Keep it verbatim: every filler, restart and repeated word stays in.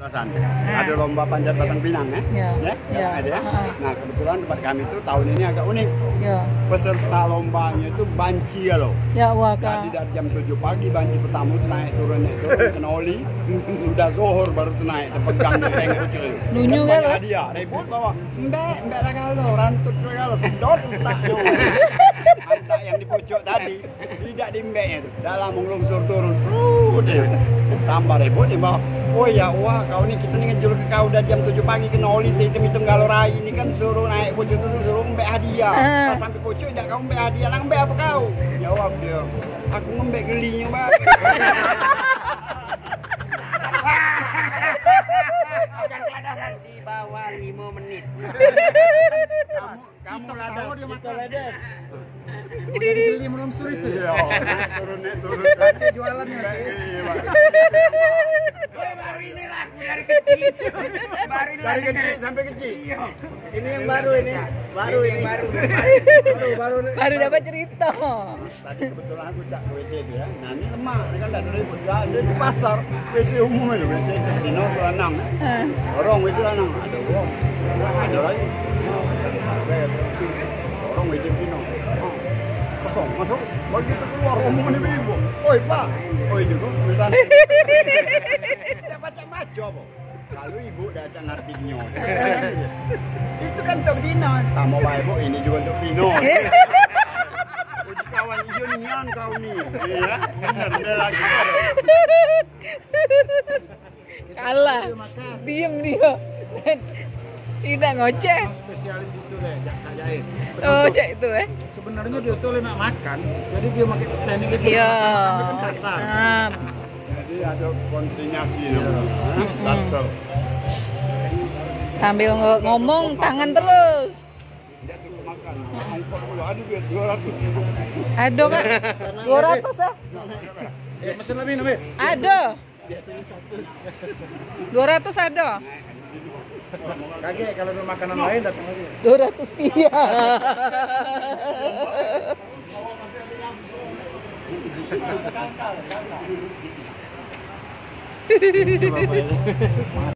Nah. Ada lomba panjat batang pinang, ya? Ya, ya. Ada, ya? Heeh. Nah, kebetulan tempat kami itu tahun ini agak unik. Ya. Peserta lombanya itu banci ya, loh. Ya, wah, Kak. Tadi dari jam tujuh pagi banci pertama itu naik turun, naik turun, kena oli. Sudah zohor baru tu naik, terpegang di peng pucuk itu. Nunyu kan, Kak? Hadiah, ribut bawa. Mbak, mbak lah kalau rantut tu kalau sedot utaknya. Antak yang di pucuk tadi. Tidak diembeknya tu. Dah lama ngelungsur turun. Prut, dia. Tambah ribut dia, bah. Oh ya, wah, kau ni, kita ni ngejul ke kau dah jam tujuh pagi kena oli, hitung-hitung galo rai ni kan suruh naik pucuk tu, suruh embek hadiah. Ah. Pas sampai pucuk, dak kau embek hadiah, nang embek apa kau? Jawab dia, aku ngembek gelinyo, bah. Kau jangan keladasan di bawah lima menit. Kamu Kamu ladas, dia kita makan. Ladas. Mau jadi geli melungsur itu. Iya, naik turun, naik turun. Nanti jualan ya. Iya, Pak. Gue baru ini laku dari kecil. Baru ini. Dari kecil sampai kecil. Iya. Ini yang baru ini. Baru ini. Baru, baru. Baru, baru. Baru dapat cerita. Tadi kebetulan aku cak ke W C tu ya. Nah, ini lemak, ini kan tak ada ribut. Dah ada di pasar. W C umum itu, W C tino tu lanang. Eh. Orang W C lanang, ada orang. Ada lagi. Orang W C tino. Kosong, masuk. Begitu keluar, omong ni ibu. Oi, Pak. Oi, itu kok. Dia baca maco, Bu. Kalu ibu dah cak ngerti nyo. Itu kan untuk tino. Samo bae, Bu, ini juga untuk tino. Uji kawan, iyo nian kau ni. Iya, bener, dia lagi. Kalah. Diem dia. Tidak ngoceh. Emang spesialis itu deh, jak tak jahit. Oh, cak itu, eh. Sebenarnya dia tuh nak makan, jadi dia pakai teknik itu. Iya. Makan, makan kan kasar. Nah. Jadi ada konsinyasi namanya. Mm-mm. Gatel. Sambil ngo- ngomong, tangan terus. Dia tuh makan. Ongkos pula, aduh, dia dua ratus. Aduh, Kak. Dua ratus, ah. Ya, mesen lebih, Nabil. Aduh. Dua ratus ada. Kagek, kalau ada makanan lain datang aja. Dua ratus piah. Coba, Pak, ini.